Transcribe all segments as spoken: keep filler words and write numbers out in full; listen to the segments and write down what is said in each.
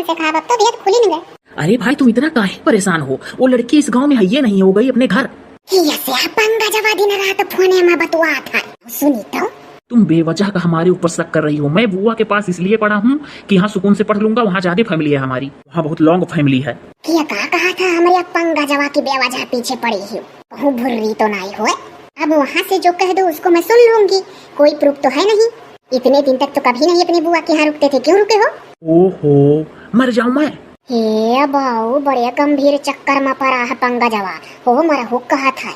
से कहा, "अब तो भेद खुली नहीं गए।" अरे भाई, तुम इतना काहे परेशान हो? वो लड़की इस गांव में है, ये नहीं, हो गई अपने घर। ये से पंगा जवा दिन रात फोने में बतुआत है। सुनी तो। तुम बेवजह का हमारे ऊपर शक कर रही हो। मैं बुआ के पास इसलिए पड़ा हूँ कि यहाँ सुकून से पढ़ लूंगा, वहाँ ज्यादा फैमिली है हमारी, वहाँ बहुत लॉन्ग फैमिली है। क्या कहा, कहा था हमारे पंगा जवा की बेवजह पीछे पड़ी हो? कहूँ भुर्री तो नहीं हो। अब वहाँ से जो कह दो उसको मैं सुन लूंगी, कोई प्रूफ तो है नहीं। इतने दिन तक तो कभी नहीं अपनी बुआ के यहाँ रुकते थे, क्यों रुके हो? ओहो, मर जाऊं मैं? हे बाऊ, बड़े गंभीर चक्कर में पड़ा है पंगा जवा। हो मरहु कहत है।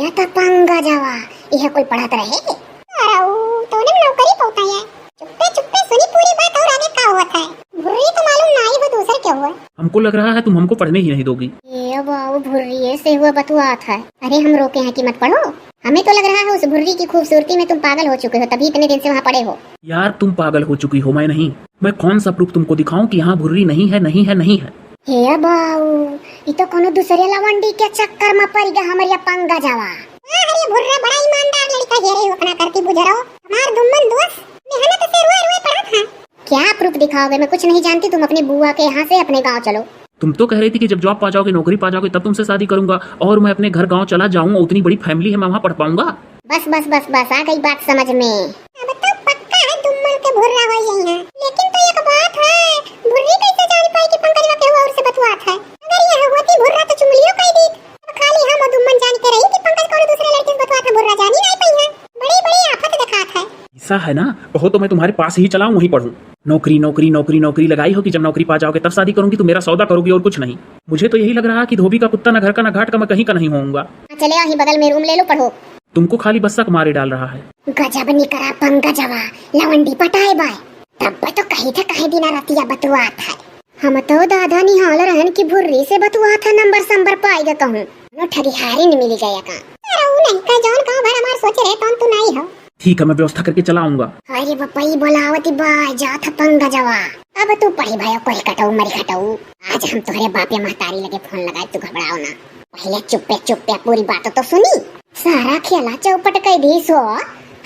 ये तो पंगा जवा, यह कोई पढ़त रहे? अरे ऊ, तूने नौकरी पौता है। चुप्पे चुप्पे सुनी पूरी बात और आगे का होत है। भुर्री तो मालूम ना आई हो, दूसर क्या हुआ? हमको लग रहा है तुम हमको पढ़ने ही नहीं दोगी। ए बाऊ, भुर्रिये से हुआ बतुआत है। अरे हम रोके हैं कि मत पढ़ो। हमें तो लग रहा है उस भुर्री की खूबसूरती में तुम पागल हो चुके हो, तभी इतने दिन से वहाँ पड़े हो। यार तुम पागल हो चुकी हो, मैं नहीं। मैं कौन सा प्रूफ तुमको दिखाऊं कि यहाँ भुर्री नहीं है, नहीं है, नहीं है? हे बाऊ, ई तो कोनो दूसरे लवंडी के चक्कर में पड़ गया हमारे पंगा जवा। अरे भुर्रा बड़ा ईमानदार लड़का है रे, अपना करती बुझ रहो। हमार दुम्मन दोस्त मेहनत से रोए रोए पढ़ा था। क्या प्रूफ दिखाओगे? मैं कुछ नहीं जानती, तुम अपनी बुआ के यहाँ से अपने गांव चलो। तुम तो कह रही थी कि जब जॉब पा जाओगे, नौकरी पा जाओगे, तब तुमसे शादी करूंगा और मैं अपने घर गांव चला जाऊंगा, उतनी बड़ी फैमिली है, मैं वहाँ पढ़ पाऊंगा। बस बस बस बस, आ गई बात समझ में। अब तो पक्का है दुम्मन के भुर्रा हो यही है, लेकिन तो एक बात है, भुर्री कैसे जान पाई कि पंकजवा केहू और से बतुआत है? अगर यह होती भुर्रा तो चुगलियो कई दी। अब खाली हम और दुम्मन जान के रही कि पंकज कौनो दूसरे लड़के से बतुआत है, भुर्रा जानी नहीं पाई है। बड़ी बड़ी आफत दिखात है। ऐसा है ना, कहो तो मैं तुम्हारे पास ही चलाऊं, वहीं पढ़ूं। नौकरी, नौकरी, नौकरी, नौकरी लगाई हो कि जब नौकरी पा जाओगे तब शादी करूंगी, तो मेरा सौदा करोगी और कुछ नहीं। मुझे तो यही लग रहा है कि धोबी का कुत्ता, ना घर का ना घाट का, मैं कहीं का नहीं होऊंगा। हाँ, चले आओ, यहीं बगल में रूम ले लो, पढ़ो। तुमको खाली बस शक मारे डाल रहा है। गजब निकरा पंकजवा, लवंडी पटाए बाय। तब तो कही था काहे दिना रतिया बतुआत है। हम तो दादा निहाल रहन कि भुर्री से बतुआत है, नंबर संबर पाएगा कहूँ। नो ठगिहारी न मिली गया का। अरे ऊ नहीं का जौन गाँव भर हमार सोचे रहे तौन तू नहीं हो। ठीक है, मैं व्यवस्था करके चला आऊंगा। अरे बपई बोलावती बाय, जात है पंकजवा। अब तू पढ़ी भाई, कोई कटऊ मरी खटऊ। आज हम तोहरे बापे महतारी लगे फोन लगाए, तू घबराओ ना। पहले चुप्पे चुप्पे पूरी बात तो सुनी। सारा खेला चौपट कई दी सो।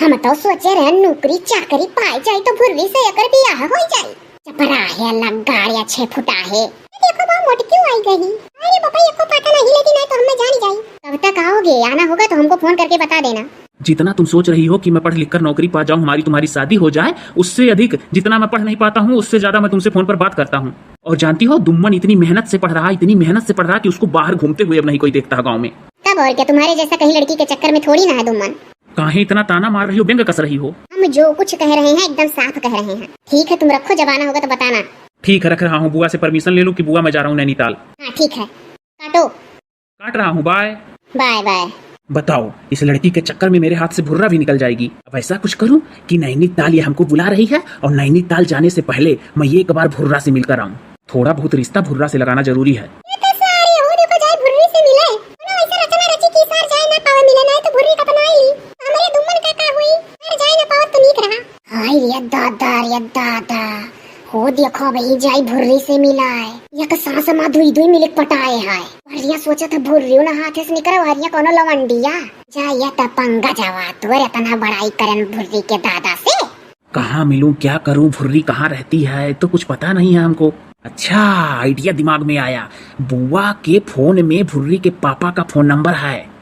हम तो सोचे रहे नौकरी चाकरी पाए जाए तो भुर्री से एकर बियाह हो जाए। चपराहे लगाड़िया छह फुटा है। देखो बा मोटकी आई गई। अरे बापा, एको पता नहीं लेकिन नहीं तो हमें जान जाई। कब तक आओगे? आना होगा तो हमको फोन करके बता देना। जितना तुम सोच रही हो कि मैं पढ़ लिख कर नौकरी पा जाऊं, हमारी तुम्हारी शादी हो जाए, उससे अधिक जितना मैं पढ़ नहीं पाता हूँ, उससे ज्यादा मैं तुमसे फोन पर बात करता हूँ। और जानती हो, दुम्मन इतनी मेहनत से पढ़ रहा, इतनी मेहनत से पढ़ रहा कि उसको बाहर घूमते हुए अब नहीं कोई देखता गाँव में। तब और क्या, तुम्हारे जैसा कहीं लड़की के चक्कर में थोड़ी ना है दुम्मन। काहे इतना ताना मार रही हो, व्यंग कस रही हो? हम जो कुछ कह रहे हैं एकदम साफ कह रहे हैं। ठीक है, तुम रखो, जब आना होगा तो बताना। ठीक है, रख रहा हूँ, बुआ से परमिशन ले लूँ कि बुआ मैं जा रहा हूँ नैनीताल। हाँ ठीक है, काटो। काट रहा हूँ, बाय। बाय बाय। बताओ, इस लड़की के चक्कर में मेरे हाथ से भुर्रा भी निकल जाएगी। अब ऐसा कुछ करूँ कि नैनीताल ये हमको बुला रही है और नैनीताल जाने से पहले मैं ये एक बार भुर्रा से मिलकर आऊँ। थोड़ा बहुत रिश्ता भुर्रा से लगाना जरूरी है। ये तो सारी हो, देखो जाए भुर्री से मिले। कोनो ऐसा रचना रची कि सार जाए ना पावे मिले, नहीं तो भुर्री का अपना ही। हमरे दुम्मन का का हुई? सार जाए ना पावे तो नीक रहा। हाय रे दादा, रे दादा। हो देखो भाई, जाई भुर्री से मिलाए। एक सांस मा दुई दुई मिलिक पटाए है। हरिया सोचा था भुर्री ना हाथे से निकरे, हरिया कोनो लवंडिया। जा ये त पंगा जावा, तोरे इतना बड़ाई करन भुर्री के दादा से। कहाँ मिलूं, क्या करूं, भुर्री कहाँ रहती है, तो कुछ पता नहीं है हमको। अच्छा, आइडिया दिमाग में आया। बुआ के फोन में भुर्री के पापा का फोन नंबर है।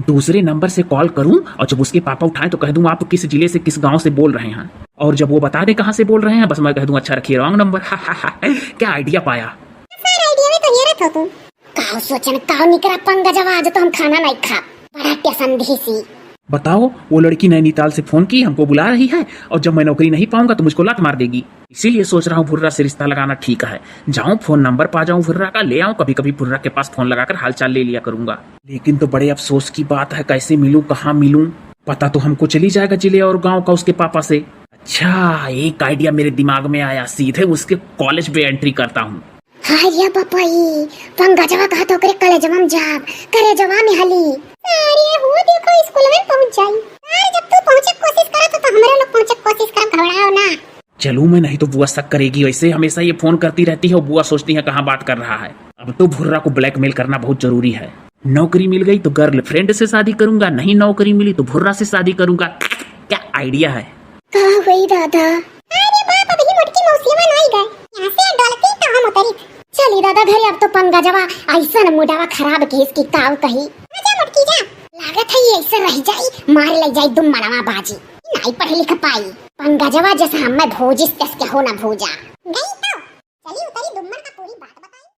दूसरे नंबर से कॉल करूं और जब उसके पापा उठाएं तो कह दूं, "आप किस जिले से, किस गांव से बोल रहे हैं?" और जब वो बता दे कहाँ से बोल रहे हैं, बस मैं कह दूं, "अच्छा रखिए, रॉन्ग नंबर।" क्या आइडिया पाया? सारा आइडिया में तो हेरत हो तू। काव सोचन, काव निकरा पंगा जवा, आज तो हम खाना नहीं खा। बड़ा टेसन देसी। बताओ, वो लड़की नैनीताल से फोन की, हमको बुला रही है और जब मैं नौकरी नहीं पाऊंगा तो मुझको लात मार देगी। इसीलिए सोच रहा हूँ भुर्रा से रिश्ता लगाना ठीक है। जाऊँ, फोन नंबर पा जाऊँ भुर्रा का, ले आऊँ, कभी कभी भुर्रा के पास फोन लगाकर हालचाल ले लिया करूंगा। लेकिन तो बड़े अफसोस की बात है, कैसे मिलूं, कहाँ मिलूं? पता तो हमको चली जाएगा जिले और गांव का उसके पापा से। अच्छा, एक आइडिया मेरे दिमाग में आया, सीधे उसके कॉलेज में एंट्री करता हूँ। हाय रे बपई, पंकजवा कहा तो ओकरे कलेजवा में जाब, करेजवा में हली। अरे हो देखो, स्कूल में पहुंच जाई। अरे जब तू पहुंचे के कोशिश करत हो, तो हमरे लोग पहुंचे के कोशिश करब, घबराओ ना। चलूं मैं, नहीं तो बुआ शक करेगी। वैसे हमेशा ये फोन करती रहती है और बुआ सोचती है कहाँ बात कर रहा है। अब तो भुर्रा को ब्लैकमेल करना बहुत जरूरी है। नौकरी मिल गई तो गर्लफ्रेंड से शादी करूंगा, नहीं नौकरी मिली तो भुर्रा से शादी करूंगा। क्या आइडिया है? का होई दादा? अरे बाप, अभी मोटकी मौसिया नहीं गए। यहाँ से डलती तो हम तो पंगजवा ऐसन मुडवा खराब केस की काऊ कही। ना जा मोटकी जा। लागत है ये ऐसे रह जाई, मार ले जाई दुम मनवा बाजी। नाई पढ़े लिख पाई। पंगजवा जस हमें भोजिस तस के हो ना भोजा। गई